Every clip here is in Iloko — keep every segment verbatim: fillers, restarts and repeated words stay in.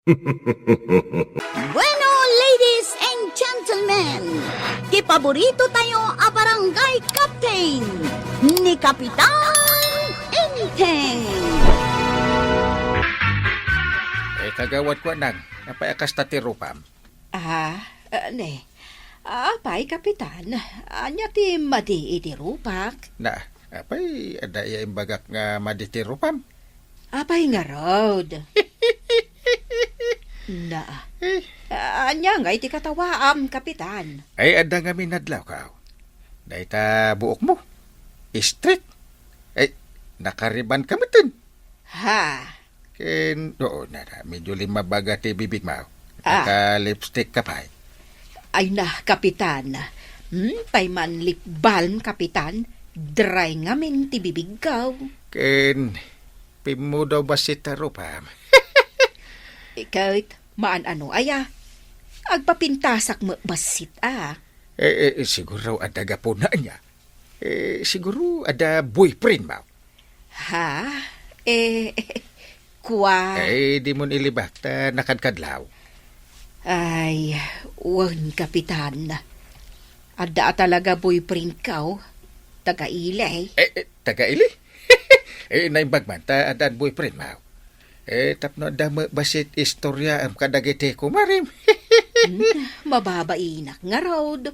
Bueno, ladies and gentlemen, ti paborito tayo a barangay captain, ni Kapitan Enteng. Eh, kagawad ko, Nang, apay a kasta ti rupam? Ah, ah, ne. Apay, Kapitan, ania ti madi iti rupak? Na, apay, adda iya imbagak nga madi ti rupam? Apay ngarud? Na. Eh. Ah, ania ngay ti katawaam, Kapitan? Ay, adda ngamin adlaw ka. Dayta buokmo. Straight. Ay, nakariban ka metten. Ha? Ken, oo, na, na, medyo limmabaga ti bibigmo. Ah. Naka-lipstick ka pay. Ay na, Kapitan. Hmm, pay man lip balm, Kapitan. Dry ngamin ti bibigko. Ken, pimmudaw bassit a rupam. Ket, maan-ano aya? Agpapintasak met bassit a. Eh, eh, siguro adda gapuna ania. Eh, siguro adda boyfriendmo. Ha? Eh, kua? Eh, dimon ilibak ta nakadkadlaw. Ay, wen, Kapitan. Adda a talaga boyfriendko. Taga-Ili. Eh, eh, taga-Ili? Eh, naimbag man ta addan boyfriendmo. Eh, tapno adda met bassit istoryaam kadagiti kumarem. Hmm, mababainak ngarud.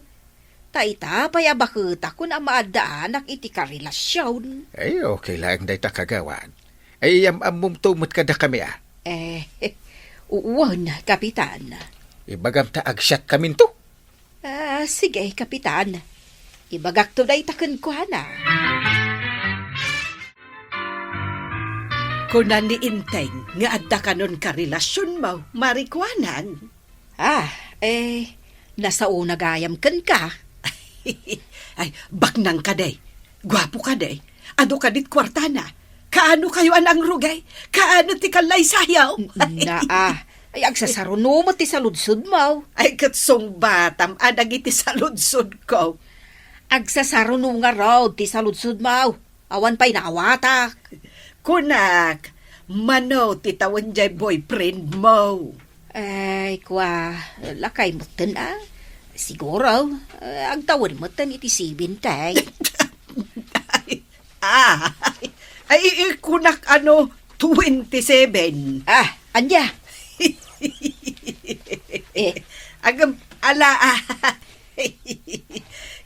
Ta ita pay a baketak kun a maaddaanak iti karelasion. Ay, okay laeng dayta, kagawad. Ay, am-ammomto met kadakami a. Eh, wen, Kapitan. Ibagam ta agsiatkaminto. Ah, sige, Kapitan. Ibagakto dayta kenkuana. Kuna ni Enteng nga adda kanon karelasionmo, Mari Kuanang. Ah, eh, nasaona gayam kenka. Ay, baknang kadi. Guapo kadi. Adu kadit kuartana. Kaano kayo a nangrugay? Kaano ti kallaysayo? N-, naa. Ay, agsasaruno met ti saludsodmo. Ay, ket sungbatam a dagiti saludsodko. Agsasaruno ngarud ti saludsodmo. Awan pay naawatak. Kunak, mano ti tawen jay boyfriendmo? Ay, kua, lakay metten a. Siguro, eh, agtawen metten iti seventy. Ay, ah, ay, i-, kunak ano, twenty-seven. Ah, ania? Eh. Agam, ala, ah.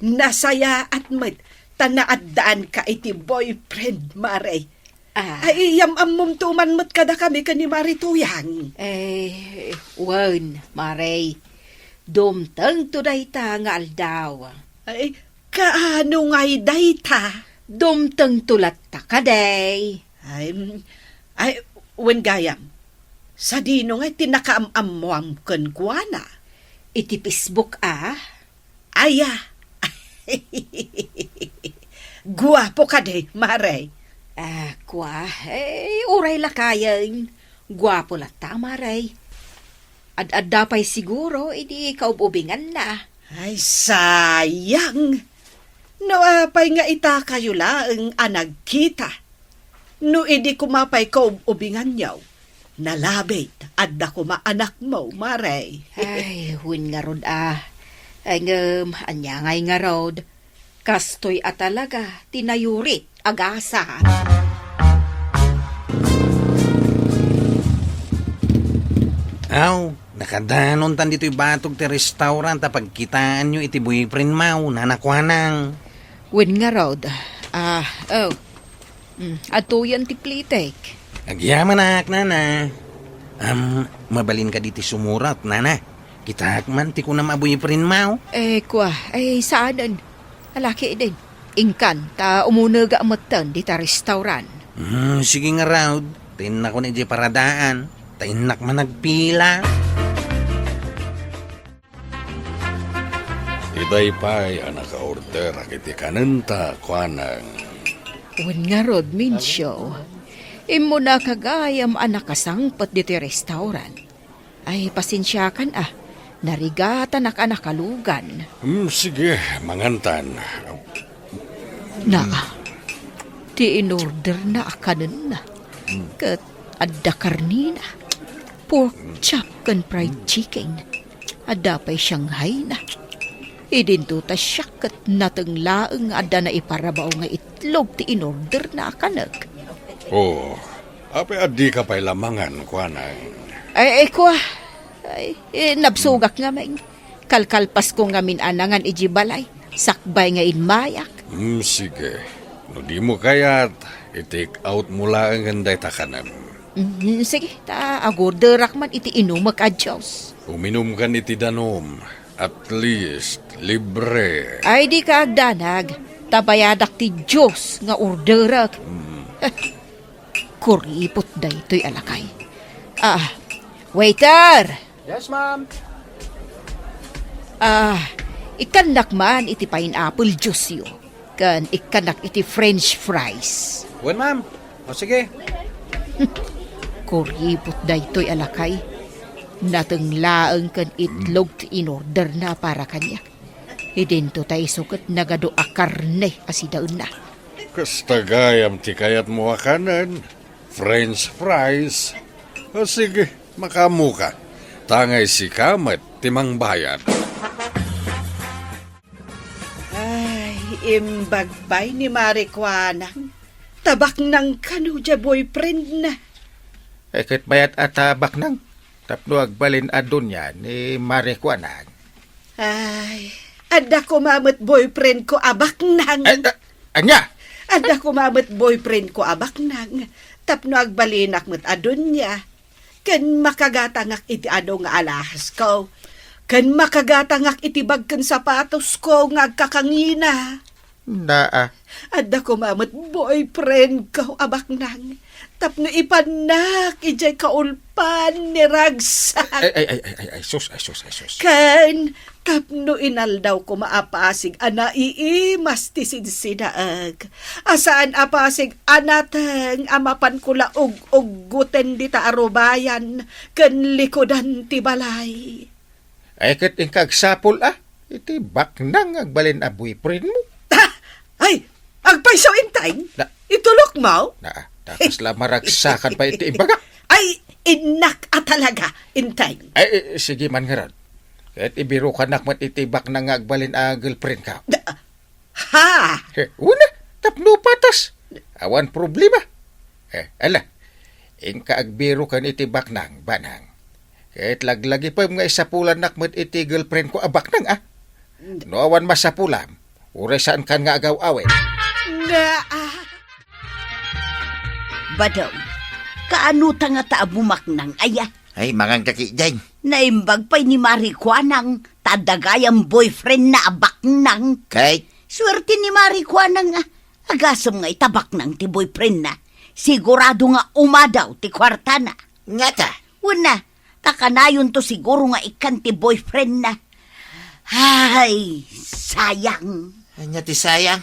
Nasayaat met ta naaddaanka iti boyfriend, Mare. Ah. Ay, yam-ammomto man met kadakami ken ni Mari Tuyang. Eh, wen, Mare. Dumtengto dayta nga aldaw. Ay, kaano ngay dayta? Dumtengto latta kadi. Ay, mm, ay, wen gayam. Sadino ngay ti nakaam-ammoam kenkuana? Iti Facebook, ah. Aya. Guapo kadi, Mare. Ah, kua, eh, uray lakayen. Guapo latta, Mare. Ad-adda pay siguro idi kaub-ubinganna. Ay, sayang! No apay nga itakayo laeng a nagkita, no idi koma pay kaub-ubinganyo, nalabit, adda koma anakmo, Mare. Ay, wen ngarud a. Ay, ngem, ania ngay ngarud? Kastoy a talaga ti nayurit a gasat. Aw, nakadanontan ditoy batog ti restaurant a pagkitaanyo iti boyfriendmo, Nana Kuanang. Wen ngarud. Ah, oh. Mm, adtoyen ti plitek. Agyamanak, Nana. Am, mabalin kadi ti sumurat, Nana? Kitaak man ti kunam a boyfriendmo. Eh, kua, ay saanen. Alaki din. Inkan, ta umunega metten dita restaurant. Hmm, sige ngarud. Ta innakon idiay paradaan. Ta innak man agpila. Itay pay a nakaorderak iti kanenta, Kuanang. Wen ngarud, Mincio. Immunaka gayam a nakasangpet ditoy restaurant. Ay, pasensiakan a. Narigatanak a nakalugan. Hmm, sige, mangantan. Na, ti inorderna a kanenna. Ket adda karnina. pork chop ken fried chicken. Adda pay Shanghai na. Idinto ta siak ket nateng laeng nga adda naiparabao nga itlog ti inorderna a kanek. Oh, apay a dika pay la mangan, kuanang? Ay, ay, kua. Ay, eh, nabsogak ngamin. Kalkalpasko ngamin a nangan iti balay. Sakbay nga immayak. Hmm, sige. No dimo kayat, i-take out mo laengen dayta kanem. Mm, sige, ta agorderak man iti inumek a juice. Uminumkan iti danum. At least, libre. Ay, dika agdanag. Ta bayadak ti juice nga orderek. Mm. Kuripot daytoy a lakay. Ah, waiter! Yes, ma'am. Ah, ikkannak man iti pineapple juice-yo, ken ikkannak iti french fries. Wen, ma'am. O, sige. Kuripot daytoy a lakay. Nateng laeng ken itlog ti inorderna para kaniak. Idinto ta isu ket nagadu a karne a sidaenna. Kasta gayam ti kayatmo a kanen, french fries. O sige, makaammoka. Tangay sika met ti mangbayad. Ay, imbag pay ni Mare Kuanang. Tabaknang kano diay boyfriend na. Ay, ket bayat a tabaknang. Tapno agbalin a dunia ni Mare Kuanang. Ay, adda koma met boyfriend ko a baknang. Ay, a-, ania? Adda koma met boyfriend ko a baknang. Tapno agbalinak met a dunia. Ken makagatangak iti adu nga alahasko. Ken makagatangak iti bag ken sapatosko nga agkakangina. Naa. Adda koma met boyfriend ko a baknang. Tapno ipannak idiay kaulpan ni Ragsak. Ay, ay, ay, ay, ay, ay, sus, ay, sus, ay, sus. Ken tapno inaldaw koma a pasig a naiimas ti sinsidaek. A saan a pasig a nateng a mapan ko la ug-uggoten dita a rubayan ken likudan ti balay. Ay, ket inka agsapul a iti baknang agbalin a boyfriend mo. Ah! Ay, agpayso intay? Na- Itulok mo? Na, tapos la maragsakan pa iti ibaga. Ay, innak a talaga, intay. Ay, eh, sige man ngarud. Ket ibirukanak met iti baknang nga agbalin a girlfriend ka. Da- Ha? He, una, tapno patas. Awan problema. Eh, ala, inka agbiruken iti baknang, banang. Ket laglagipem nga isapulannak met iti girlfriend ko a baknang, ah. No awan masapulam, uray saankan nga agaw-awid. Naa. Badong, kaano ta nga ta a bumaknang, aya? Ay, mangan ka ketdin. Naimbag pay ni Mari Kuanang, ta adda gayam boyfriend na a baknang. Kay? Suerte ni Mari Kuanang, ah. Agasem nga ita baknang ti boyfriend na. Sigurado nga umadaw ti kuartana. Ngata? Wen, ta kanayonto siguro nga ikkan ti boyfriend na. Ay, sayang. Ania ti sayang?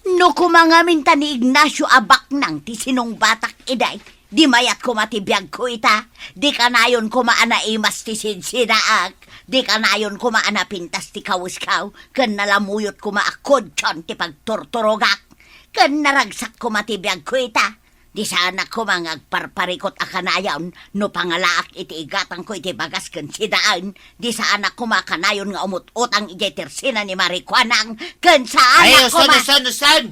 No koma ngamin ta ni Ignacio a baknang ti sinungbatak idi, di mayat koma ti biagko ita, di kanayon koma a naimas ti sinsidaak, di kanayon koma a napintas ti kawisko, ken nalamuyot koma a kutson ti pagturturogak, ken naragsak koma ti biagko ita. Di saanak koma nga agparparikot a kanayon no pangalaak iti igatangko iti bagas ken sidaen. Di saanak koma a kanayon nga umut-utang idiay tersina ni Mari Kuanang ken saanak Ay, usan, koma usan, usan!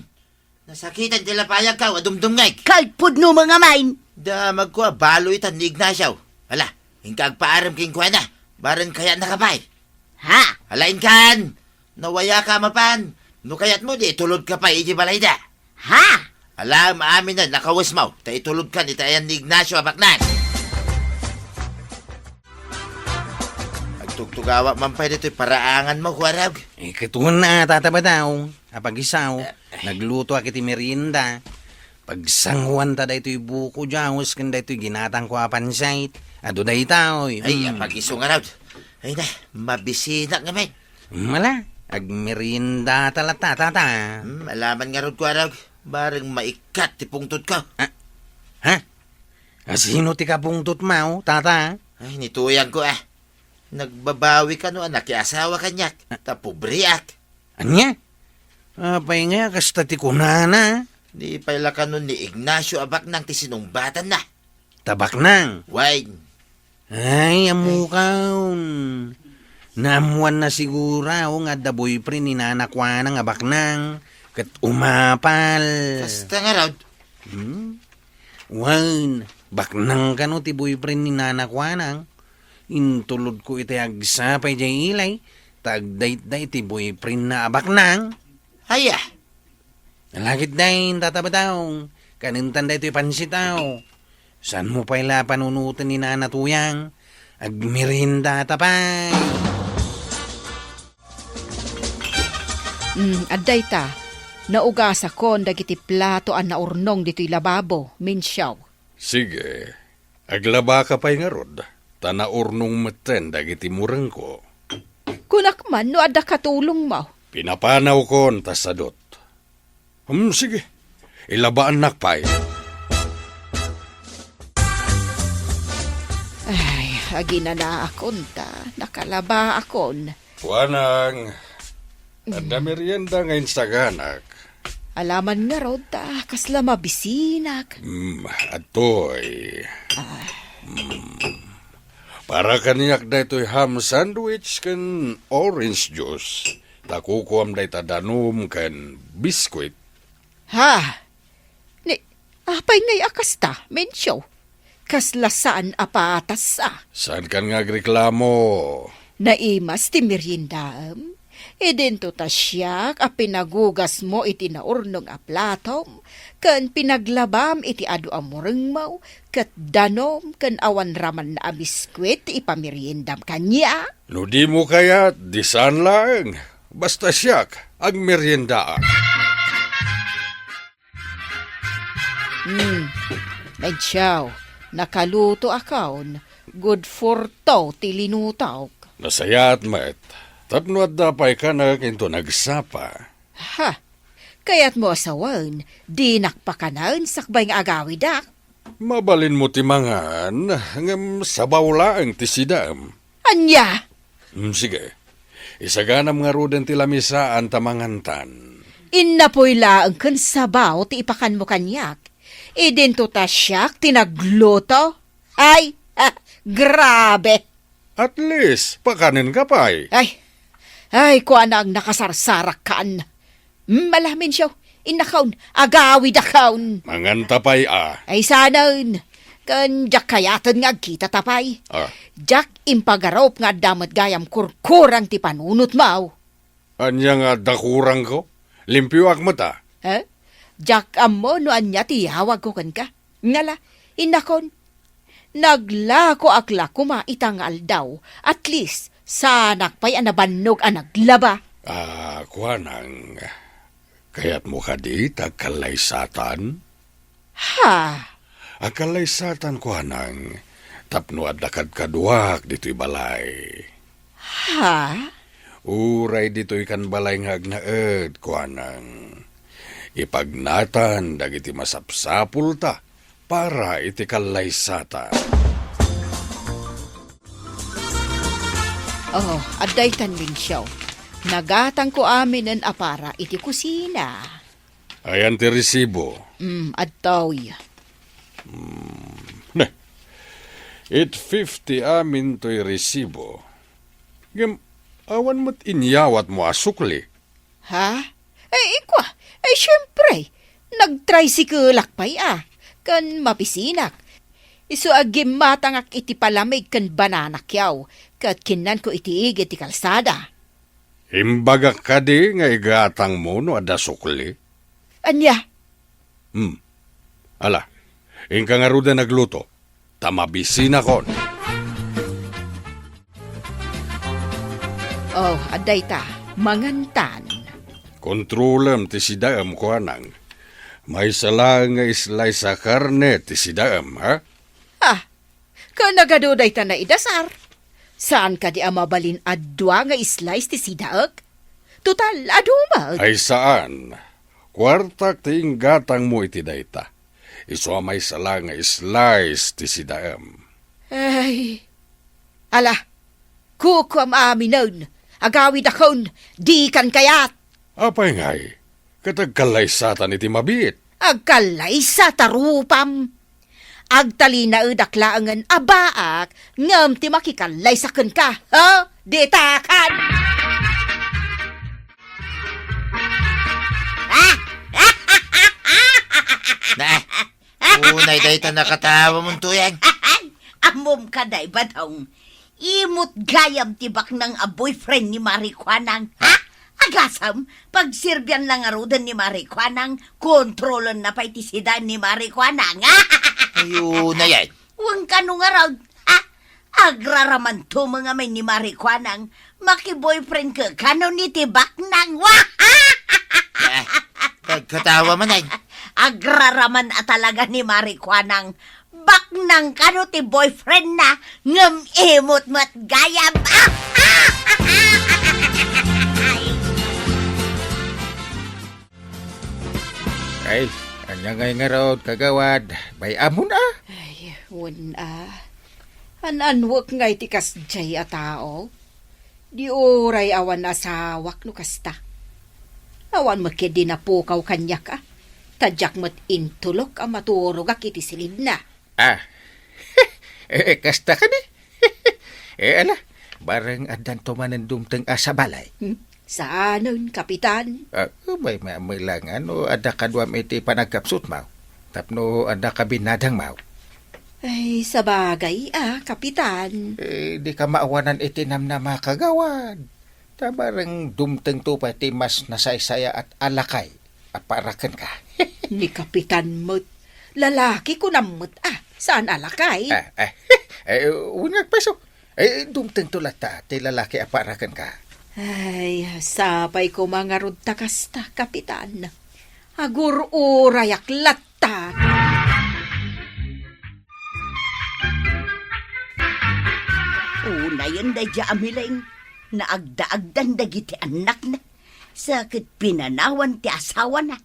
Nasakitan ti lapayagko a dumdumngeg. Kalpudno mo ngamin! Damagko a balo itan ni Ignacio. Ala, inka agpaarem kenkuana. Bareng kayatnaka pay. Ha? Ala, inkan! Nawayaka a mapan. No kayatmo, di itulodka pay iti balayda. Ha? Ala, amin a nakawesmo, ta itulodkan iti ayan ni Ignacio a baknang. Agtugtugawak man pay ditoy paraanganmo, Kuarog. Eh, ket wen a, Tata Badaw, a pagisaw, Eh, eh. Naglutoak iti merienda. Pagsanguanta daytoy buko juice ken daytoy ginatangko a pancit. Adu daytoy. Ay, mm. Apagiso ngarud. Ay na, mabisinak ngamin. Mala, agmeriendata latta, Tata. Hmm, ala man ngarud, Kuarog. Bareng maikkat ti pungtotko. Ah, ha? Asino ti kapungtotmo, Tata? Ay, ni tuyangko, ah. Nagbabawi kano a nakiasawa kaniak, ta pobreak. Ania? Apay nga kasta ti kunana? Di pay la kano ni Ignacio a baknang ti sinungbatanna. Ta baknang? Wen. Ay, ammokon. Naammoanna siguro nga adda boyfriend ni Nana Kuanang a baknang, ket umapal. Kasta ngarud? Hmm? Wen, baknang kano ti boyfriend ni Nana Kuanang? Intulodko iti agsapa idiay ilay, ta agdayta iti boyfriendna a baknang. Aya? Nalagitda, Tata Betong, kanentan daytoy pansitaw. Saanmo pay la panunoten ni Nana Tuyang? Agmeriendata pay. Mm, adda ita. Naugasakon dagiti plato a naurnong ditoy lababo, Mensiaw. Sige. Aglabaka pay ngarud, ta naurnong metten dagiti murengko. Kunak man no adda katulongmo. Pinapanawkon ta sadut. Hmm, sige. Ilabaannak pay. Ay, aginanaakon ta, nakalabaakon. Kuanang, adda merienda nga insaganak. Alaman ngarud ta kasla mabisinak. Mm, adtoy. Ah. Mm. Para kaniak daytoy ham sandwich ken orange juice. Ta kukuam dayta danum ken biskuit. Ha? Ni, apay ngay a kasta, Mensiaw? Kasla saan a patas, a? Saankan nga agreklamo? Naimas ti meriendaem? Idinto ta siak a pinagugasmo iti naurnong a platom, ken pinaglabam iti adu a murengmo, ket danom ken awan ramanna a biskuit ti ipameriendam kaniak? No dimo kayat, di saan laeng. Basta siak, agmeriendaak. Hmm. Mensiaw, nakalutoakon. Good for two ti linutok. Nasayaat met. Tapno adda pay kanek inton agsapa. Ha? Kayatmo a sawen, dinak pakanen sakbay nga agawidak? Mabalinmo ti mangan, ngem sabaw laeng ti sidaem. Ania? Hmm, sige. Isaganam ngaruden ti lamisaan ta mangantan. Innapoy laeng ken sabaw ti ipakanmo kaniak. Idinto ta siak ti nagluto. Ay, ah, grabe! At least, pakanenka pay. Ay, ay, kuanang nakasarsarakkan. Hmm, ala, Mensiaw, innakon, agawidakon. Manganta pay, a. Ay, saanen. Ken diak kayaten nga agkitata pay. Ah. Diak impagarup nga adda met gayam kurkurang ti panunotmo. Ania nga adda kurangko? Limpioak met, a. Eh? Diak ammo no ania ti yawagko kenka. Ngala, innakon, naglakoak la koma ita nga aldaw, at least, saanak pay a nabannog a naglaba. Ah, kuanang, kayatmo kadi ta agkallaysatan? Ha? Agkallaysatan, kuanang, tapno adda kadkaduak ditoy balay. Ha? Uray ditoy kan balay nga agnaed, kuanang, ipagnatan dagiti masapsapulta para iti kallaysata. Oh, adda itan, Mensiaw. Nagatangko aminen a para iti kusina. Ayan ti resibo? Mm, adtoy. Mm, ne. Eight fifty amin toy resibo. Ngem, awan met inyawatmo a sukli. Ha? Ay, ikwa, ay, siempre, nagtricycle-ak pay a, ken mabisinak. Isu a gimmatangak iti palamig ken banana kyaw, ket kinnanko iti igid ti kalsada. Imbagak kadi nga igatangmo no adda sukli? Ania? Hmm. Ala, inka ngaruden agluto, ta mabisinakon. Oh, adda ita, mangantan. Kontrolem ti sidaem, kuanang. Maysa laeng nga slice a karne ti sidaem, ha? Ah, Ken nagadu dayta naidasar. Saan kadi a mabalin a dua nga slice ti sidaek? Total, adu met. Ay saan. Kuartak ti inggatangmo iti dayta. Isu a maysa la nga slice ti sidaem. Ay. Ala, kukuam aminen. Agawidakon, dikan kayat. Apay ngay? Ket agkallaysatan iti mabiit. Agkallaysa ta rupam. Agtalinaedak laengen a baak ngem ti makikallaysa kenka, ha? Ditakan! Ah! Unay dayta nakatawamonto yan. Ammom kadi, Badong. Imot gayam ti baknang a boyfriend ni Mari Kuanang, ha? Agasam, pagserbian na ngaruden ni Mari Kuanang, kontrolen na pay ti sida ni Mari Kuanang, ha? Ayo na yan. Wen kano ngarud, ha? Agraramanto met ngamin ni Mari Kuanang, makiboyfriend ka kano ni ti baknang, wa? Eh, pagkatawa man ay. Agraraman a talaga ni Mari Kuanang, baknang kano ti boyfriend na, ngem imot met gayam. Ay, ania ngay ngarud, kagawad? Bay-am a? Ay, wen a. An-anwek ngay ti kasdiay a tao. Di uray awan asawak no kasta. Awan met ketdi napukaw kaniak a. Ta diak met intulok a maturogak iti silibna. Ah. Eh, kasta kadi? Eh, ala, bareng addanto manen dumteng a sabali. Hmm? Saanen, Kapitan? Ah, may, may, may lang, ano, adda kaduam iti panagkapsutmo? Tapno adda kabinadangmo? Ay, sabagay, ah, Kapitan. Eh, di ka maawanan iti namnama, kagawad. Ta bareng dumtengto pay ti mas nasaysayaat a lakay a para kenka. Ni Kapitan met, lalaki kunam met, ah, saan a lakay? Ah, ah, eh, wen nga agpayso. Eh, dumtengto latta ti lalaki a para kenka. Ay, sapay koma ngarud ta kasta, Kapitan. Agur-urayak latta. Unayen daydiay a Mileng, naagda-agdan dagiti annakna, sa ket pinanawan ti asawana.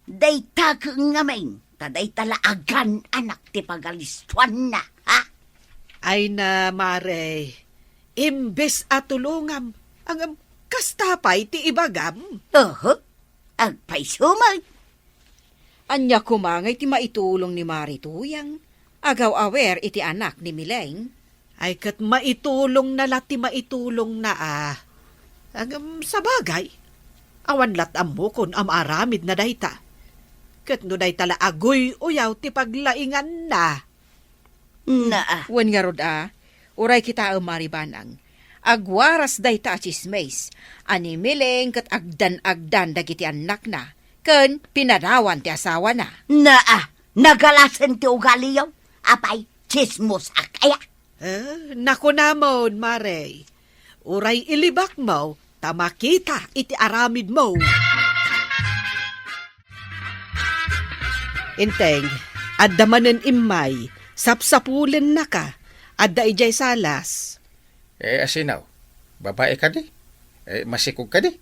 Dayta ket ngamin, ta dayta la a gaan-anak ti pagalistuanna, ha? Ay na, Mare, imbes a tulongam, ngem kasta pay ti ibagam. Oho, agpayso met. Ania koma ngay ti maitulong ni Mari Tuyang? Agaw-awer iti anak ni Mileng. Ay, ket maitulongna la ti maitulongna a. Ngem sabagay, awan lat ammokon a maaramidna dayta. Ket no dayta la aguy-uyaw ti paglainganna. Naa. Wen ngarud a, uray kitaem, Mari Banang, agwaras dayta a tsismis a ni Mileng ket agdan-agdan dagiti annakna ken pinanawan ti asawana. Naa, nagalasen ti ugaliyo. Apay, tsismosak aya? Eh, nakunamon, Mare. Uray ilibakmo ta makita iti aramidmo. Enteng, adda manen immay, sapsapulennaka, adda idiay salas. Eh, asino? Babae kadi? Eh, masikog kadi?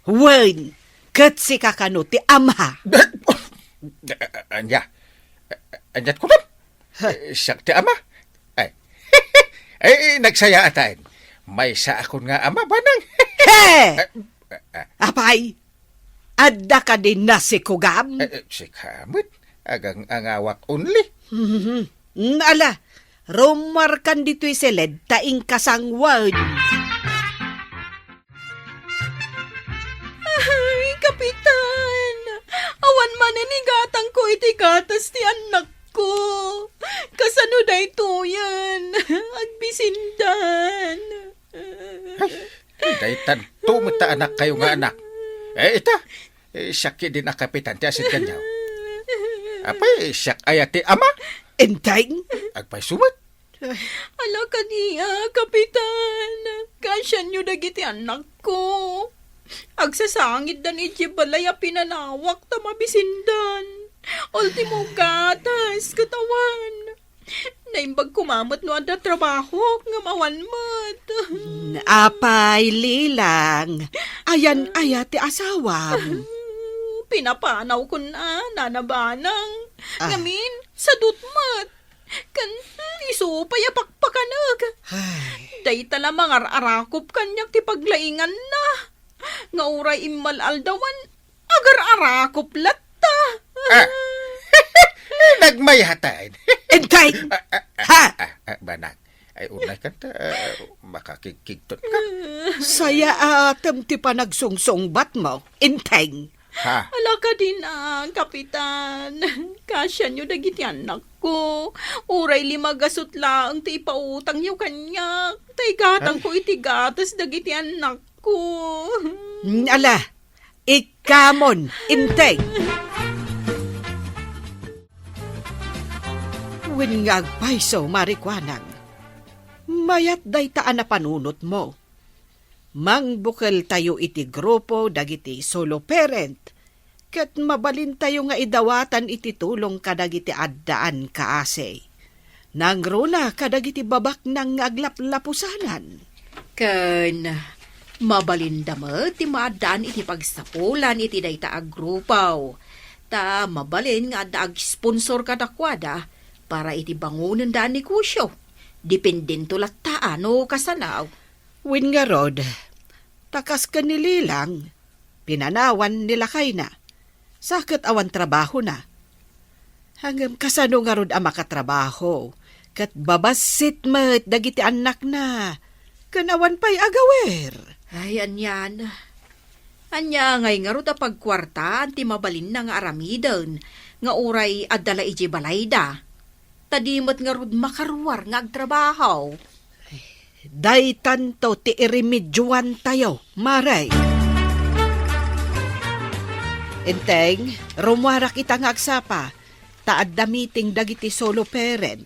Wen, ket sika kano ti ama. Ania? Aniat kunam? Eh, siak ti ama? Ay. Ay, nagsayaatan. Maysaakon nga ama, Banang. He! Eh, eh, eh. Apay, adda kadi nasikogam? Eh, eh, sika met. Agang-angawak only. Mhm. Mm, ala, rumuarkan ditoy siled ta inkasangwaen. Ay, Kapitan! Awan manen igatangko iti gatas ti annakko. Kasano daytoyen? Agbisindan. Ay, daytanto met ta anakkayo nga anak. Eh, ita, eh, siak ketdin a kapitan ti asit kaniak. Apay, siak aya ti ama? Enteng? Agpayso met. Ala kadi a, Kapitan, kaasianyo dagiti annakko. Agsasangitdan idiay balay a pinanawak ta mabisindan. Ultimo gatas, ket awan. Naimbag koma met no adda trabahok, ngem awan met. Apay, Lilang, ayan aya ti asawam? Pinapanawkon a, Nana Banang. Ah. Ngamin, sadut met. Ken, hmm, isu pay a pakpakanek. Ay. Dayta la mangar-arakop kaniak ti paglainganna. Nga uray immal-aldawan, agar-arakop latta. Ah. Agmayatan. Intay! Ah, ah, ah, Ha? ah, ah, Banag. Ay, unay kanta, ah, makakigkigton ka. Sayaatem ti panagsungsungbatmo, Inteng. Ha? Ala kadin, ah, Kapitan. Kasianyo dagiti annakko. Uray lima gasut laeng ti ipautangyo kaniak. Ta igatangko Ah? iti gatas dagiti annakko. Mm, ala, ikkamon, Inteng. Wen nga agpayso, Mari Kuanang. Mayat dayta a napanunotmo. Mangbukeltayo iti grupo dagiti solo parent, ket mabalintayo nga idawatan iti tulong kadagiti addaan kaasi. Nangruna kadagiti babaknang nga aglaplapusanan. Ken mabalinda met ti maaddaan iti pagsapulan iti dayta a grupo. Ta mabalin nga adda agsponsor kadakuada para iti bangonenda a negosio. Dependento latta a no kasano. Wen ngarud, ta kas ken ni Lilang, pinanawan ni lakayna, sa ket awan trabahona. Ngem kasano ngarud a makatrabaho, ket babassit met dagiti annakna, ken awan pay agawer? Ay, anian. Ania ngay ngarud a pagkuartaan ti mabalinna nga aramiden nga uray adda la idiay balayda? Ta di met ngarud makaruar nga agtrabaho. Daytanto ti iremedioantayo, Mare. Inteng, rummuarak ita nga agsapa, ta adda meeting dagiti solo parent.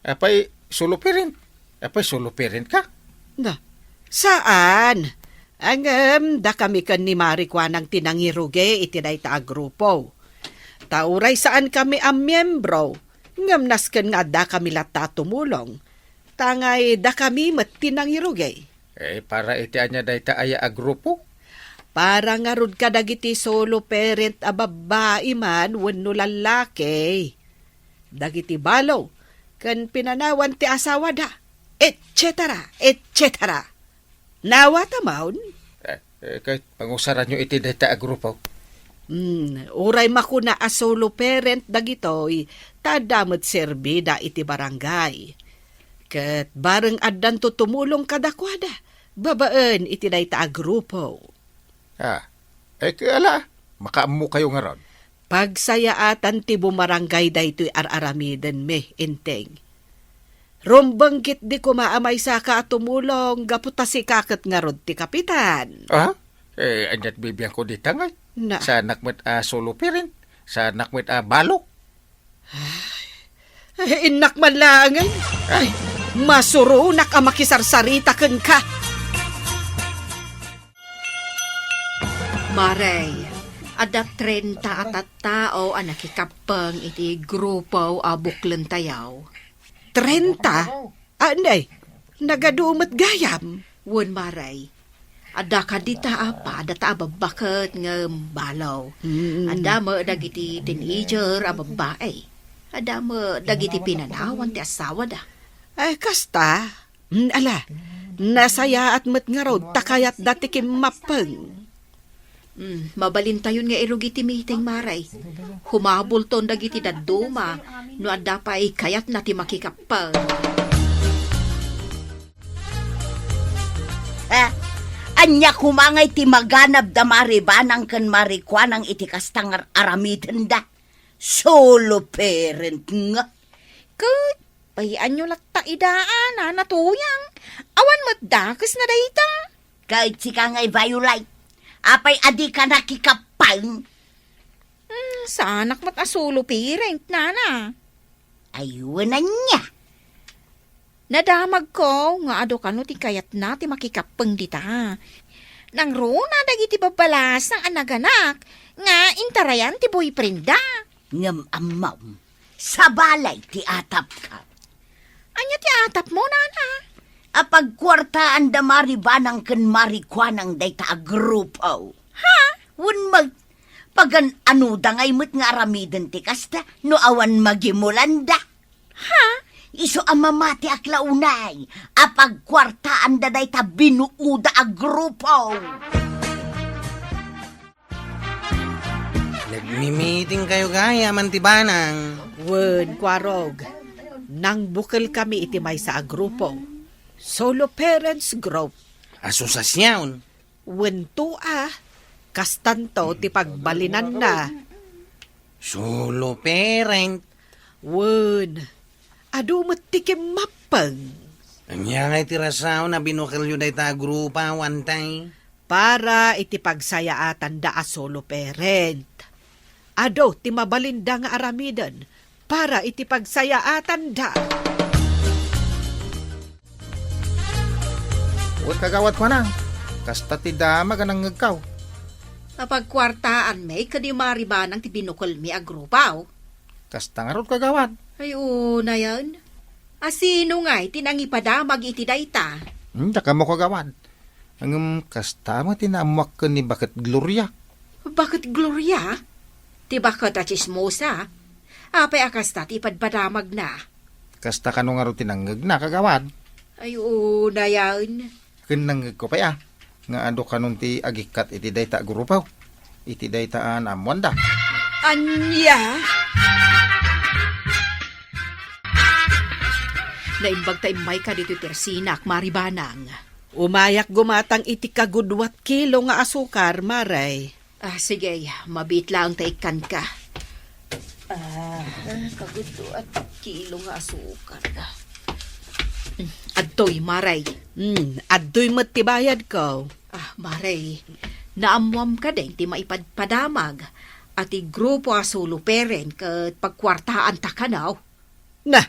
Apay, solo parent? Apay, solo parent ka? Na, saan? Ngem, dakami ken ni Mari Kuanang ti nangirugi iti dayta a grupo. Ta uray saankami a miyembro, ngem nasken nga addakami latta a tumulong. Ta ngay dakami met ti nangirugi. Eh, para iti ania dayta aya a grupo? Para ngarud kadagiti solo parent a babbai man wenno lallaki. Dagiti balo, ken pinanawan ti asawada, et cetera, et cetera. Nawatam? Eh, eh, ket pangusaranyo iti dayta a grupo? Hmm, uray makuna a solo parent dagitoy, ta adda met serbida iti barangay. Ket bareng addanto tumulong kadakuada, babaen iti dayta a grupo. Ah, eh, ket ala, makaammokayo ngarud. Pagsayaatan ti bumarangay daytoy ar-aramidenmi, Inteng. Rumbeng ketdi koma a maysaka a tumulong gapu ta sika ket ngarud ti kapitan. Ah? Eh, aniat bibiangko dita ngay? Na. Saanak met a solo parent? Saanak met a balo? Ay, innak man laengen. Ay, masuronak a makisarsarita kenka. Mare, adda trenta a tattao a nakikappeng iti grupo a buklentayo. Trenta? Ah, nay, nagadu met gayam. Wen, Mare. Adda kadita a padata a babba ket ngem balo. Mm. Adda met dagiti teenager a babbai. Adda met dagiti pinanawan ti asawada. Ay, kasta. Mm, ala, nasayaat met ngarud ta kayatda ti kimmappeng. Mm, mabalintayon nga irugi ti meeting, Mare. Humabulton dagiti dadduma no adda pay kayatna ti makikappeng. Ah, ania koma ngay ti maganabda Mari Banang ken Mari Kuanang iti kasta nga ar-aramidenda? Solo parent nga. Ket, bayaanyo latta ida a, Nana Tuyang. Awan met dakesna dayta. Ket sika ngay, Violet. Apay a dika nakikappeng? Hmm, saanak met a solo parent, Nana. Ay, wen ania? Nadamagko nga adu kano ti kayatna ti makikappeng dita. Nangruna dagiti babbalasang a naganak nga intarayan ti boyfriendda. Ngem ammom, sabali ti atapka. Ania ti atapmo, Nana? A pagkuartaanda Mari Banang ken Mari Kuanang dayta a grupo. Ha? Wen met, pagan-anoda ngay met nga aramiden ti kasta no awan magimulanda? Ha? Isu a mamatiak la unay a pagkuartaanda dayta binuoda a grupo. Nagmi-meeting kayo gayam, Auntie Banang. Wen, Kuarog. Nangbukel kami iti maysa a grupo. Solo Parents Group. Asosiasion? Wen to a. Kastanto ti pagbalinanna. Solo parent? Wen. Adu met ti kimmappeng. Ania ngay ti rason a binukelyo dayta a grupo, Auntie? Para iti pagsayaatanda a solo parent. Adu ti mabalinda nga aramiden para iti pagsayaatanda. Wen, Kagawad Kuanang, kasta ti damag a nangngegkaw. Apagkuartaanmi ken ni Mari Banang ti binukelmi a grupo. Kasta ngarud, Kagawad. Ay, unayen. A sino ngay ti nangipadamag iti dayta? Hmm, dakamo, Kagawad. Ngem kasta met ti naammoak ken ni Baket Gloria. Baket Gloria? Ti baket a tsismosa? Apay a kasta ti ipadpadamagna? Kasta kano ngarud ti nangngegna, Kagawad? Ay, unayen. Ken nangngegko pay a, nga adu kanon ti agikkat iti dayta a grupo, iti dayta a naammoanda. Ania? Naimbag ta immayka ditoy tersinak, Mari Banang. Umayak gumatang iti kagudua ti kilo nga asukar, Mare. Ah, sige, mabiit laeng ta ikkanka. Ah, kagudua ti kilo nga asukar. Mm, adtoy, Mare. Mm, adtoy met ti bayadko. Ah, Mare, naammoam kadi ti maipadpadamag a ti grupo a solo parent ket pagkuartaanta kano? Na,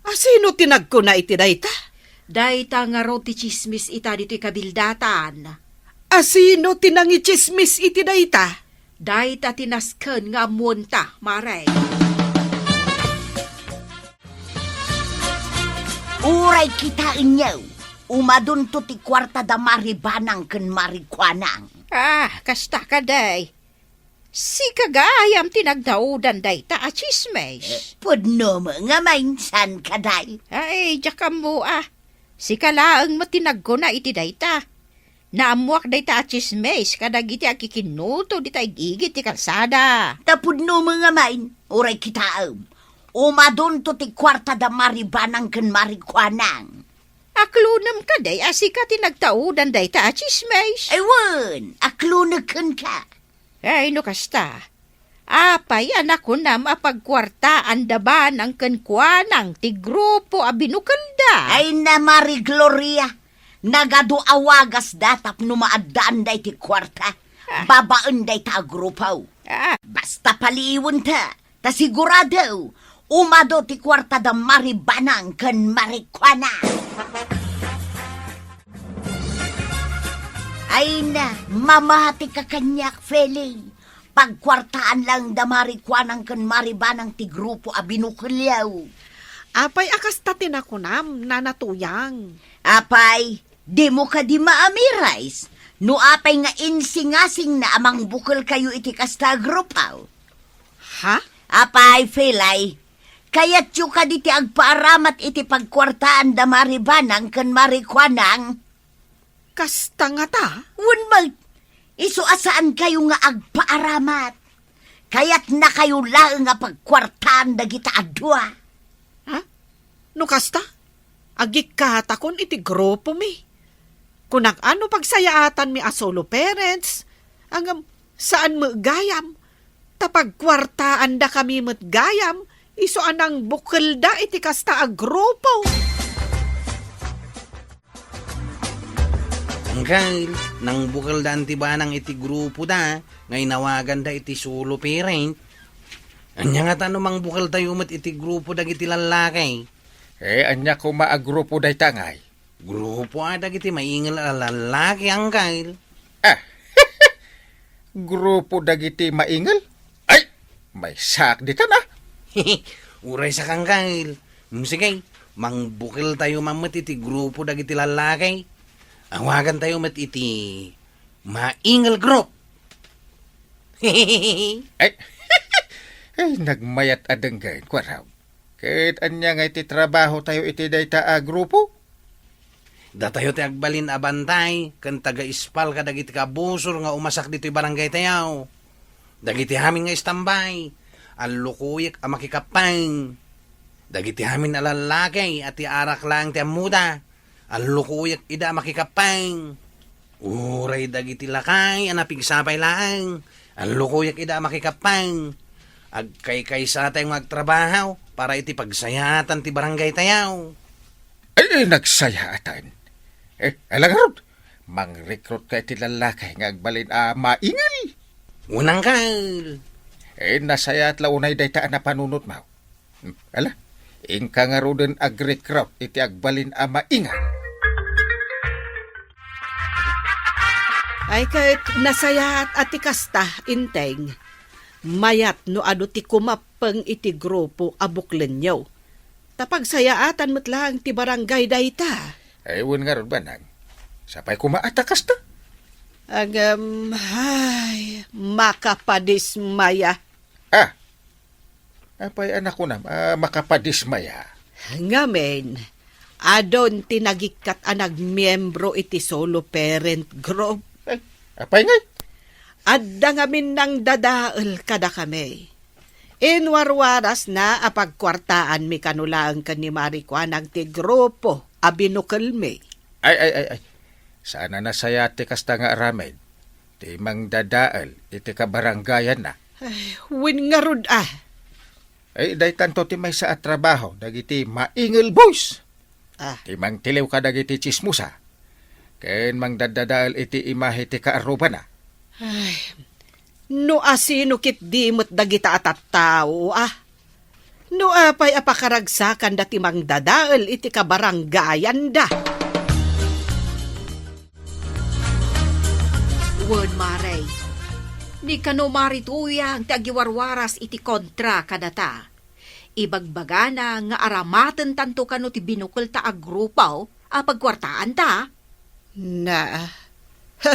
a sino ti nagkuna iti dayta? Dayta ngarud ti tsismis ita ditoy kabildatan. A sino ti nangitsismis iti dayta? Dayta ti nasken nga ammoenta, Mare. Uray kitaenyo, umadunto ti kuarta da Mari Banang ken Mari Kuanang. Ah, kasta kadi. Sika gayam ti nagdaodan dayta a tsismis. Eh, pudno met nga main, saan kadi? Ay, diak ammo a. Sika laeng met ti nagkuna iti dayta. Naammoak dayta a tsismis kadagiti agkikinnuto dita ig-igid ti kalsada. Ta pudno met nga main, uray kitaem. Umadunto ti kuarta da Mari Banang ken Mari Kuanang. Aklonem kadi a sika ti nagdaodan dayta a tsismis? Ay wen, aklonek kenka. Ay, no kasta, apay a nakunam a pagkuartaan da Banang ken Kuanang ti grupo a binukelda? Ay na, Mari Gloria, nagadu a wagasda tapno maaddaan dayta ti kuarta, ah, babaen dayta a grupo. Ah. Basta paliiwenta, ta sigurado, umadu ti kuarta da Mari Banang ken Mari Kuanang. Ay na, mamatika kaniak, Feli. Pagkuartaan laeng da Mari Kuanang ken Mari Banang ti grupo a binukelyo. Apay a kasta ti nakunam, Nana Tuyang? Apay, dimo kadi maamiras no apay nga insingasingna a mangbukelkayo iti kasta a grupo? Ha? Apay, Felay, kayatyo kadi ti agpaaramat iti pagkuartaan da Mari Banang ken Mari Kuanang? Kasta ngata? Wen met, isu a saankayo nga agpaaramat. Kayatnakayo laeng a pagkuartaan dagita a dua. Ha? No kasta, agikkatakon iti grupomi. Kunak a no pagsayaatanmi a solo parents, ngem saan met gayam, ta pagkuartaandakami met gayam, isu a nangbukelda iti kasta a grupo. Angkel, nangbukelda Auntie Banang iti grupoda nga inawaganda iti solo parent. Ania ngata no mangbukeltayo met iti grupo dagiti lallaki? Eh, ania koma a grupo dayta ngay? Grupo a dagiti maingel a lallaki, Angkel. Ah, grupo dagiti maingel? Ay, maysaak ditan, ah. Uray sa, Angkel. Mm, sige, mangbukeltayo man met iti grupo dagiti lallaki. Awagantayo met iti maingel group. Ay, ay, nagmayat a denggen, Kuarog. Ket ania ngay ti trabahotayo iti dayta a grupo? Datayo ti agbalin a bantay ken taga-ispal kadagiti kabusor nga umasak ditoy barangaytayo. Dagiti amin nga istambay, allukoyek a makikappeng. Dagiti amin a lallaki a ti arak laeng ti ammoda, allukoyek ida a makikappeng. Uray dagiti lakay a napigsa pay laeng, allukoyek ida a makikappeng. Agkaykaysatayo nga agtrabaho para iti pagsayaatan ti barangaytayo. Ay, ay, nagsayaatan. Eh, ala ngarud, mangrekrut ka iti lallaki nga agbalin a maingel. Unangkel. Eh, nasayaat la unay dayta a napanunotmo. Hmm, ala, inka ngaruden agrekrut iti agbalin a maingel. Ay, ket nasayaat a ti kasta, Inteng. Mayat no adu ti kumappeng iti grupo a buklenyo. Ta pagsayaatan met laeng ti barangay dayta. Ay, wen ngarud, Banang. Sapay koma a ta kasta? Agam, ay, makapadismaya. Ah, apay a nakunam a makapadismaya? Ngamin, adun ti nagikkat a nagmiembro iti solo parent group. Ay, apay ngay? Adda ngamin nangdadael kadakami. Inwarwarasna a pagkuartaanmi kano laeng ken ni Mari Kuanang ti grupo a binukelmi. Ay, ay, ay, ay. Saan a nasayaat ti kasta nga aramid ti mangdadael iti kabarangayanna. Ay, wen ngarud a. Ay, daytanto ti maysa a trabaho dagiti maingel boys. Ah. Ti mangtiliw kadagiti tsismosa, ken mangdaddadael iti imahe ti kaarrubana. Ay, no asino ketdi met dagita a tattao, ah? No apay a pakaragsakanda ti mangdadael iti kabarangayanda? Wen, Mare, ni kano Mari Tuyang ti agiwarwaras iti kontra kadata. Ibagbagana nga aramatentanto kano ti binukelta a grupo a pagkuartaanta. Na, ha,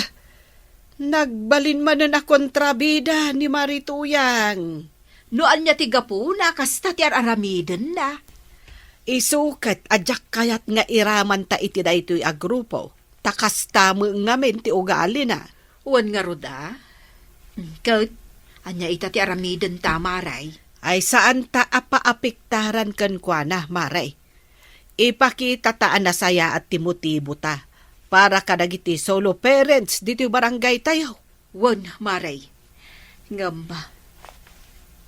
nagbalin manen a kontrabida ni Mari Tuyang. No ania ti gapuna a kasta ti ar-aramidenna? Isu ket a diak kayat nga iramanta iti daytoy a grupo. Ta kasta met ngamin ti ugalina. Wen ngarud a? Ket, ania ita ti aramidenta, Mare? Ay, saanta a paapektaran kenkuana, Mare. Ipakitata a nasayaat ti motibota para kadagiti solo parents ditoy barangaytayo. Wen, Mare. Ngem,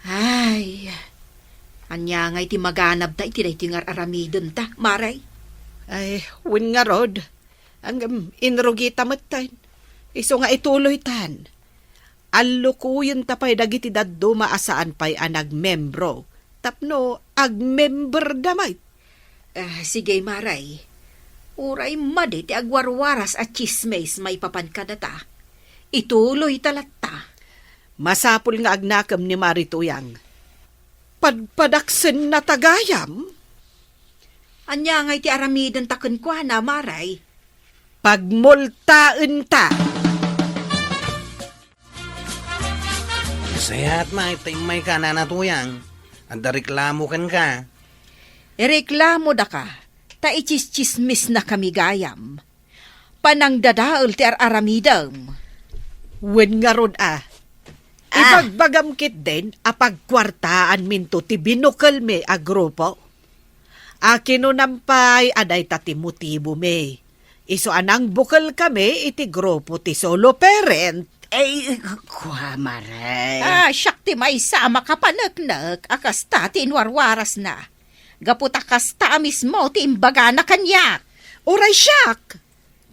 ay, ania ngay ti maganabta iti daytoy nga ar-aramidenta, Mare? Ay, wen ngarud. Ngem, inrugita metten. Isu nga ituloytan. Allukoyenta pay dagiti dadduma a saan pay a nagmembro tapno agmemberda met. Ah, sige, Mare. Uray madi ti agwarwaras a tsismis maipapan kadata, ituloyta latta. Masapul nga agnakem ni Mari Tuyang. Padpadaksennata gayam? Ania ngay ti aramidenta kenkuana, Mare? Pagmultaenta. Nasayaat met ta immayka, Nana Tuyang. Adda reklamo kenka. Ireklamodaka, ta itsistsismisnakami gayam. Panangdadael ti ar-aramidem. Wen ngarud a. Ah. Ibagbagam ketdin a pagkuartaanminto ti binukelmi a grupo. A kinunam pay a dayta ti motibomi. Isu a nangbukelkami iti grupo ti solo parent. Ay, kua, Mare. Ah, siak ti maysa a makapaneknek a kasta ti inwarwarasna. Gapu ta kasta a mismo ti imbagana kaniak. Uray siak,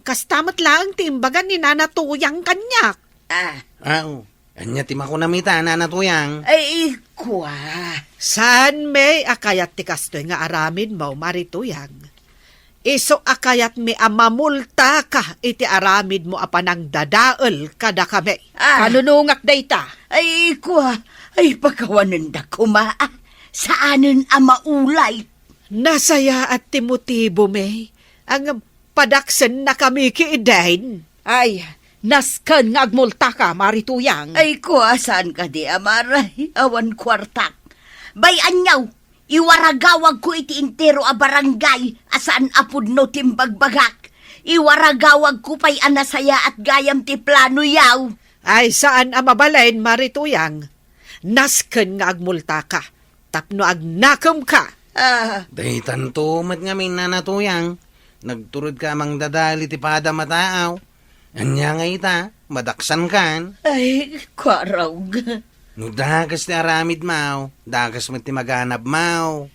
kasta met laeng ti imbaga ni Nana Tuyang kaniak. Ah. Ah, oo. Ania ti makunam ita, Nana Tuyang? Ay, kua. Saanmi a kayat ti kastoy nga aramidmo, Mari Tuyang. Isu a kayatmi a mamultaka iti aramidmo a panangdadael kadakami. Ah. Kanunongak dayta. Ay, kua. Ay, pakawanenda koma, ah. Saanen a maulay. Nasayaat ti motibomi. Ngem padaksennakami ketdin. Ay, nasken nga agmultaka, Mari Tuyang. Ay, kua, saan kadi a Mare? Awan kuartak. Bay, aniaw, iwaragawagko iti entero a barangay a saan a pudno ti imbagbagak. Iwaragawagko pay a nasayaat gayam ti planoyo. Ay, saan a mabalin, Mari Tuyang. Nasken nga agmultaka tapno agnakemka. Ah. Daytanto met ngamin, Nana Tuyang. Nagturedka a mangdadael iti padam a taaw. Ania nga ita, madaksankan? Ay, kuarog. No dakes ti aramidmo, dakes met ti maganabmo.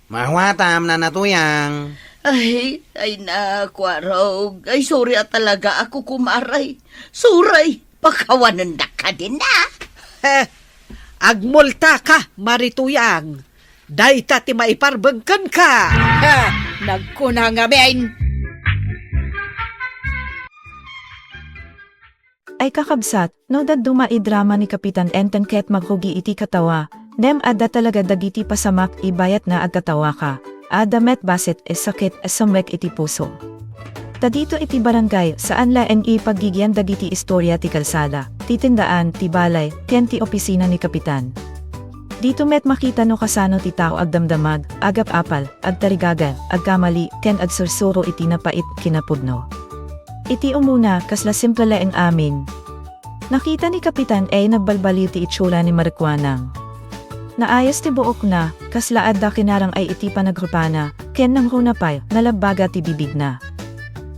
Maawatam, Nana Tuyang. Ay, ay na, kuarog. Ay, sorry a talaga ako, kumaray. Sorry. Pakawanendak kadin na. Heh, agmultaka, Mari Tuyang. Dayta ti maiparbeng kenka. Heh, nagkuna ngamin. Ay kakabsat, no dadduma a drama ni Kapitan Enteng ket magrugi iti katawa, ngem adda talaga dagiti pasamak a bayat nga agkatawaka, adda met bassit a sakit a sumrek iti puso. Ta dito iti barangay, saan laeng a paggigian dagiti istoria ti kalsada, ti tindaan, ti balay, ken ti opisina ni Kapitan. Dito met makita no kasano ti tao agdamdamag, agap-apal, agtarigagay, agkamali, ken agsursuro iti napait a kinapudno. Iti umuna, kasla simple laeng amin. Nakita ni Kapitan a nagbalbaliw ti itsura ni Marikuanang. Naayos ti buokna, kasla adda kinarang-ay iti panagrupana, ken nangruna pay, nalabbaga ti bibigna.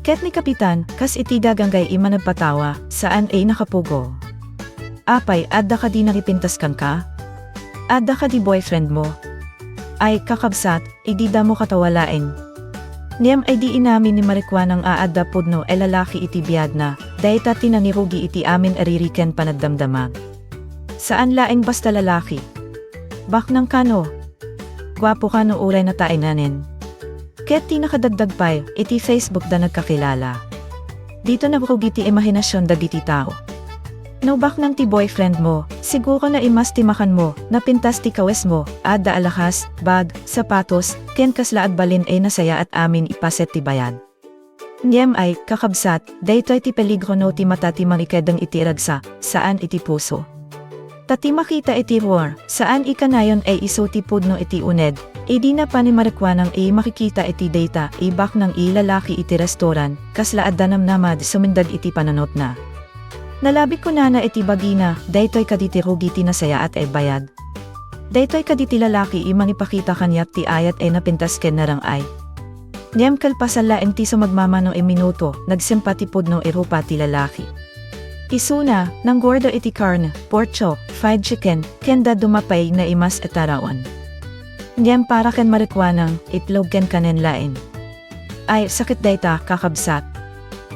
Ket ni Kapitan, kas iti gaganggay a managpatawa, saan a nakapukaw. Apay, adda kadi nangipintas kenka? Adda kadi boyfriend mo? Ay, kakabsat, idi damo katawa laeng. Ngem idi inamin ni Marikuanang a adda pudno a lalaki iti biagna, dayta ti nangirugi iti amin a riri ken panagdamdamag. Saan laeng basta lalaki. Baknang kano. Guapo kano uray nataenganen. Ket ti nakadagdag pay, iti Facebook da nagkakilala. Dito nagrugi ti imahinasion dagiti tao. No baknang ti boyfriend mo, siguro naimas ti makan mo, napintas ti kawes mo, adda alahas, bag, sapatos, ken kasla agbalin a nasayaat amin a bassit ti bayad. Ngem ay, kakabsat, daytoy ti peligro no ti mata ti mangikeddeng iti ragsak, saan iti puso. Ta ti makita iti ruar, saan a kanayon a isu ti pudno iti uneg, idi napan ni Marikuanang a makikita iti dayta a baknang a lalaki iti restoran, kasla adda namnama a sumindeg iti panunotna. Nalabit kunana iti bagina, daytoy kadi ti rugi ti nasayaat a bayad. Daytoy kadi ti lalaki a mangipakita kaniak ti ayat a napintas ken narang-ay. Ngem kalpasan laeng ti sumagmamano a minuto, nagsimpa ti pudno a rupa ti lalaki. Isuna, nangguarda iti karne, pork chop, fried chicken, ken dadduma pay naimas a taraon. Ngem para ken Marikuanang, itlog ken kanen laeng. Ay, sakit dayta, kakabsat.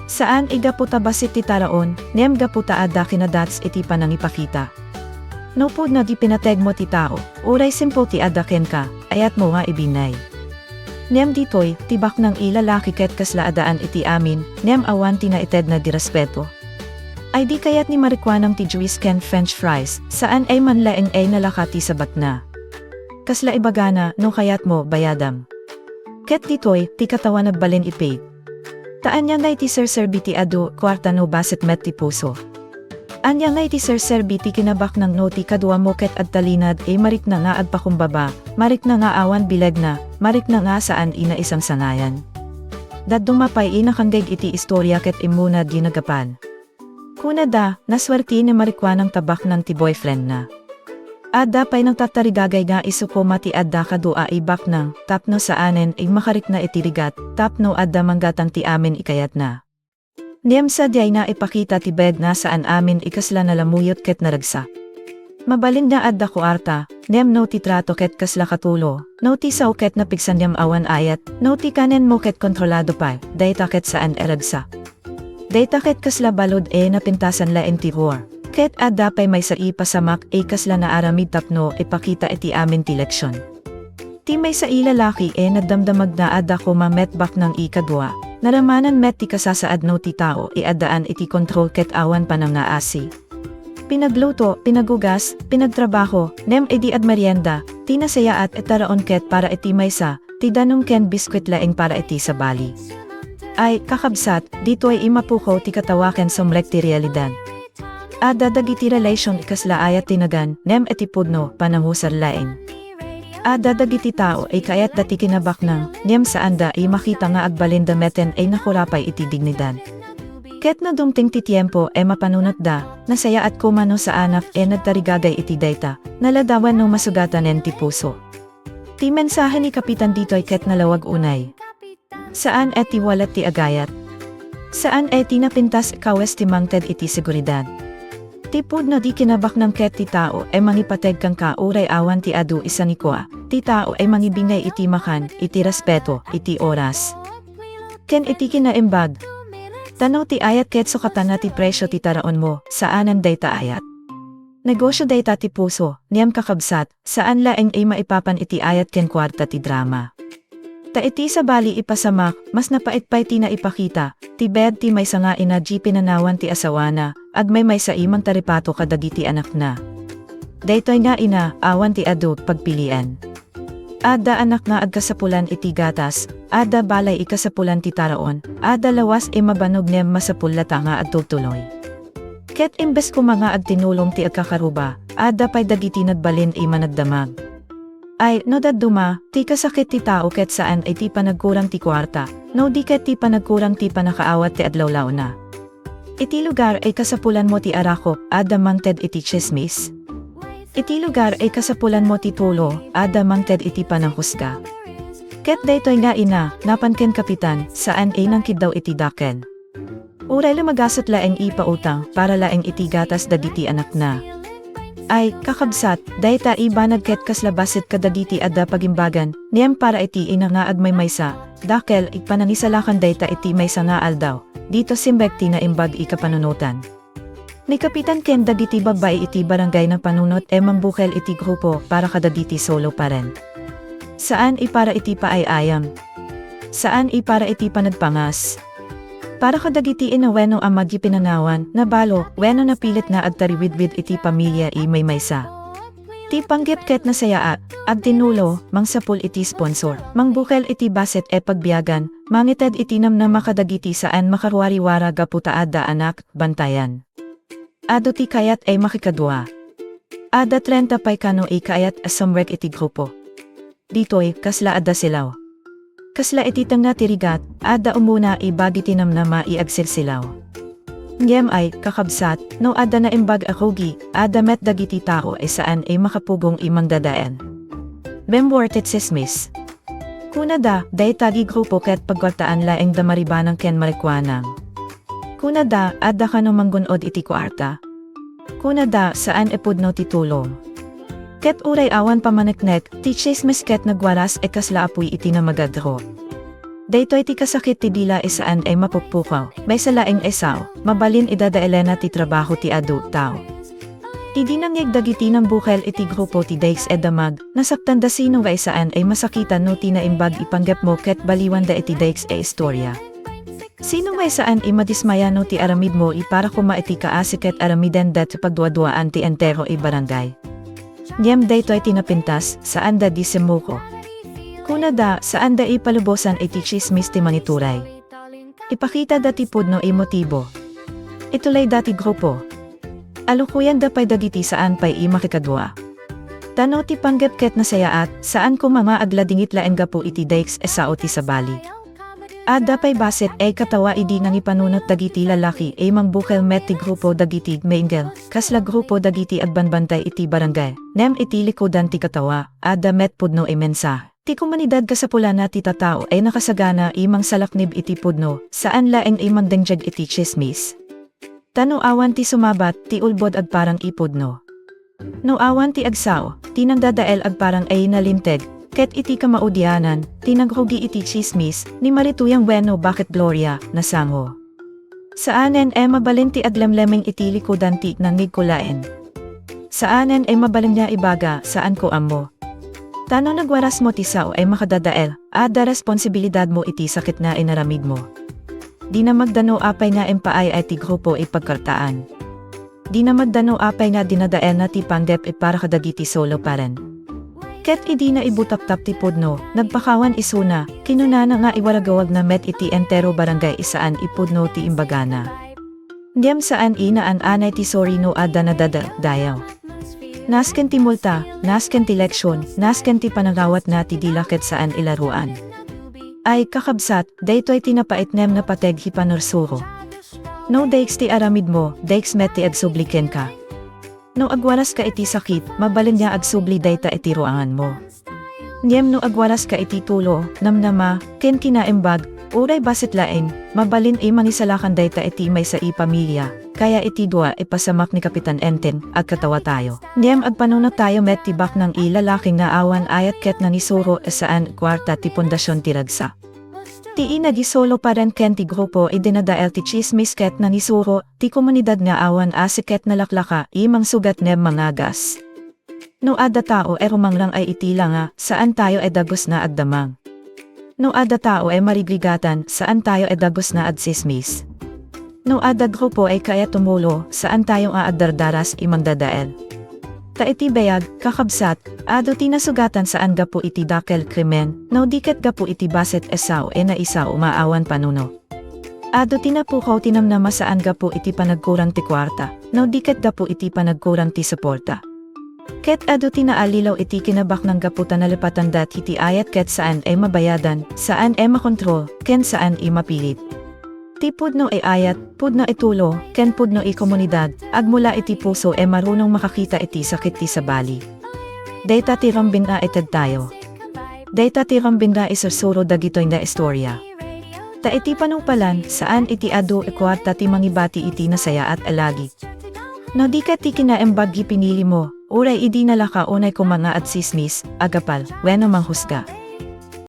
Saan a gapu ta bassit ti taraon, ngem gapu ta adda kinadats iti panangipakita. No pudno ti pinategmo ti tao, uray simple ti adda kenka, ayatmo nga ibinay. Ngem ditoy, ti baknang a lalaki ket kasla addaan iti amin, ngem awan ti naitedna a respeto. Ay di kayat ni Marikuanang ti juice ken french fries, saan a man laeng a nalaka ti sabatna. Kasla ibagana, no kayatmo, bayadam. Ket ditoy, ti katawa nagbalin a pait. Ta ania ngay ti serserbi ti adu kuarta no bassit met ti puso? Ania ngay ti serserbi ti kinabaknang no ti kaduamo ket agtalinaed a marikna nga agpakumbaba, marikna nga awan bilegna, marikna nga saan a naisangsangayan? Dadduma pay a nakanggeg iti istoria ket immuna a naggapan. Kunada, nasuerte ni Marikuanang ta baknang ti boyfriendna. Adda pay nagtatarigagay nga isu koma ti adda kadua a baknang, tapno saanen a makarikna iti rigat, tapno adda manggatang ti amin a kayatna. Ngem sadiay nga ipakita ti biag nga saan amin a kasla nalamuyot ket naragsak. Mabalin nga adda kuarta, ngem no ti trato ket kasla katulo, no ti sao ket napigsa ngem awan ayat, no ti kanenmo ket kontrolado pay, dayta ket saan a ragsak. Dayta ket kasla balud a napintasan laeng ti ruar. Ket adda pay maysa a pasamak a kasla naaramid tapno ipakita iti amin ti leksion. Ti maysa a lalaki a nagdamdamag nga adda koma met baknang a kadua, naramanan met ti kasasaadno ti tao a addaan iti kontrol ket awan panangngaasi. Pinagluto, pinagugas, pinagtrabaho, ngem idi agmerienda, ti nasayaat a taraon ket para iti maysa, ti danum ken biskuit laeng para iti sabali. Ay, kakabsat, ditoy a mapukaw ti katawa ken sumrek ti realidad. Adda dagiti relation a kasla ayat ti nagan, ngem iti pudno, panangusar laeng. Adda dagiti tao a kayatda ti kinabaknang, ngem saanda a makita nga agbalinda metten a nakurapay iti dignidad. Ket no dumteng ti tiempo, e mapanunotda, nasayaat koma no saanak e nagtarigagay iti dayta, naladawan no masugatanen ti puso. Ti mensahe ni Kapitan ditoy ket nalawag unay. Saan e ti walet ti agayat. Saan e ti napintas kawes ti mangted iti seguridad. Ti pudno di kinabaknang ket ti tao e mangipateg kenka uray awan ti adu isan ni kua. Ti tao e mangibingay iti makan, iti respeto, iti oras. Ken iti kinaimbag. Tano ti ayat ket sukatanna ti presio ti taraonmo, saanen dayta ayat. Negosio dayta ti puso, ngem kakabsat, saan laeng a maipapan iti ayat ken kuarta ti drama. Ta iti sabali ipasamak, mas napait pay ti naipakita, ti bed ti maysa nga ina di pinanawan ti asawana, agmaymaysa a mangtaripato kadagiti anakna. Daytoy nga ina, awan ti adu, pagpilian. Adda anak nga agkasapulan iti gatas, adda balay a kasapulan ti taraon, adda lawas a mabanog ngem masapul latta nga agtultuloy. Ket imbes koma nga agtinulong ti agkakaruba, adda pay dagiti nagbalin a managdamag. Ay, no dadduma, ti kasakit ti tao ket saan a ti panagkurang ti kuarta, no di ket ti panagkurang ti pannakaawat ti adlawlawna. Iti lugar a kasapulanmo ti arakop, adda mangted iti tsismis. Iti lugar a kasapulanmo ti tulo, adda mangted iti pananghusga. Ket daytoy nga ina, napan ken kapitan, saan a nangkiddaw iti dakkel. Uray la magasat laeng a pautang, para laeng iti gatas dagiti anakna. Ay, kakabsat, dayta a banag ket kasla bassit kadagiti adda pagimbagan, ngem para iti ina nga agmaymaysa, dakkel, a panangisalakan dayta iti maysa nga aldaw, dita simbek ti naimbag a kapanunotan. Ni Kapitan ken dagiti babbai iti barangay napanunot a mangbukel iti grupo para kadagiti solo parent. Saan a para iti paay-ayam. Saan a para iti panagpangas. Para kadagiti ina wenno ama a pinanawan, nabalo, wenno napilit nga agtariwidwid iti pamilia a maymaysa. Ti panggep ket nasayaat, agtinulo, mangsapul iti sponsor, mangbukel iti bassit a pagbiagan, mangited iti namnama kadagiti saan makaruwariwara gapu ta adda anak, bantayan. Adu ti kayat a makikadua. Adda trenta pay kano a kayat a sumrek iti grupo. Ditoy, kasla adda silaw. Kasla iti tengnga ti rigat, adda umuna a bagi ti namnama a agsilsilaw. Ngem ay, kakabsat, no adda naimbag a rugi, adda met dagiti tao a saan a makapugong a mangdadael. Membuarte tsismis. Kunada, dayta a grupo ket pagkuartaan laeng da maribanang ken marikuanang. Kunada, adda kano manggun-od iti kuarta. Kunada, saan a pudno ti tulong. Ket uray awan pamaneknek, ti tsismis ket nagwaras a kasla apuy iti namagadro. Daytoy ti kasakit ti dila a saan a mapukpukaw, maysa laeng a sao, mabalin a dadaelena ti trabaho ti adu a tao. Idi nangngeg dagiti nangbukel iti grupo ti dayta a damag, nasaktan da sino nga a saan a masakitan no ti naimbag a panggepmo ket baliwanda iti dayta a istoria. Sino nga a saan a madismaya no ti aramidmo a para koma iti kaasi ket aramidenda ti pagduaduaan ti entero a barangay. Ngem daytoy ti napintas, saanda a simuko. Kunada, saanda a palubosan iti tsismis ti mangituray. Ipakitada ti pudno a motibo. Ituloyda ti grupo. Alukuyanda pay dagiti saan pay a makikadua. Ta no ti panggep ket nasayaat, saan koma nga agladingit laeng gapu iti dayta a sao ti sabali. Adda pay bassit a katawa idi nangipanunot dagiti lalaki a mangbukel met ti grupo dagiti mingle, kasla grupo dagiti agbanbantay iti barangay, ngem iti likudan ti katawa, adda met pudno a mensahe. Ti komunidad kasapulana ti tattao a nakasagana a mangsalaknib iti pudno, saan laeng a mangdengdeng iti tsismis. Ta no awan ti sumabat, ti ulbod agparang a pudno. No awan ti agsao, ti nangdadael agparang a nalinteg, ket iti kamaudianan, ti nagrugi iti tsismis, ni Marituyang wenno Bakit Gloria, nasango. Saanen a mabalin ti aglemlemeng iti likudan ti nangngegko laeng. Saanen a mabalin nga ibaga, saanko ammo. Ta no nagwarasmo ti sao a makadadael, adda responsibilidadmo iti sakit nga inaramidmo. Dina magda no apay nga impaay-ay ti grupo a pagkuartaan. Dina magda no apay nga dinadaelna ti panggep a para kadagiti solo parent. Ket idi naibutaktak ti pudno, nagpakawan isuna, kinunana nga iwaragawagna met iti entero barangay a saan a pudno ti imbagana. Ngem saan a naan-anay ti sorry no adda nadadael, dayaw. Nasken ti multa, nasken ti leksion, nasken ti panangawatna ti dila ket saan a laruan. Ay, kakabsat, daytoy ti napait ngem napateg a pannursuro. No dayta ti aramidmo, dayta met ti agsubli kenka. No agwaraska iti sakit, mabalin nga agsubli dayta iti ruanganmo. Ngem no agwaraska iti tulo, namnama, ken kinaimbag, uray bassit laeng, mabalin a mangisalakan dayta iti maysa a pamilia, kaya iti dua a pasamak ni Kapitan Enten, agkatawa tayo. Ngem agpanunot tayo met ti baknang a lalaki nga awan ayat ket nangisuro a saan a kuarta ti pundasion ti ragsak. Ti inagisolo padan ken ti grupo a dinadael ti tsismis ket nangisuro ti komunidad nga awan asi ket nalaklaka a mangsugat ngem mangagas. No adda tao a rumangrang iti langa, saan tayo a dagus nga agdamag. No adda tao a marigligatan, saan tayo a dagus nga agtsismis. No adda grupo a kaya tumulo, saan tayo nga agdardaras a mangdadael. Ta iti biag, kakabsat, adu ti nasugatan saan gapu iti dakkel a krimen, no di ket gapu iti bassit a sao a naisao nga awan panunot. Adu ti napukaw ti namnama saan gapu iti panagkurang ti kuarta, no di ket gapu iti panagkurang ti suporta. Ket adu ti naallilaw iti kinabaknang gapu ta nalipatanda iti ayat ket saan a mabayadan, saan a makontrol, ken saan a mapilit. Ti pudno a ayat, pudno a tulo, ken pudno a komunidad, agmula iti puso a marunong makakita iti sakit ti sabali. Dayta ti rumbeng nga ited tayo. Dayta ti rumbeng nga isursuro dagitoy nga istorya. Ta iti panungpalan, saan iti adu a kuarta ti mangibati iti nasayaat a lagi. No di ket ti kinaimbag ti pinilimo, uray idi nalaka unay koma nga agtsismis, agapal, wenno manghusga.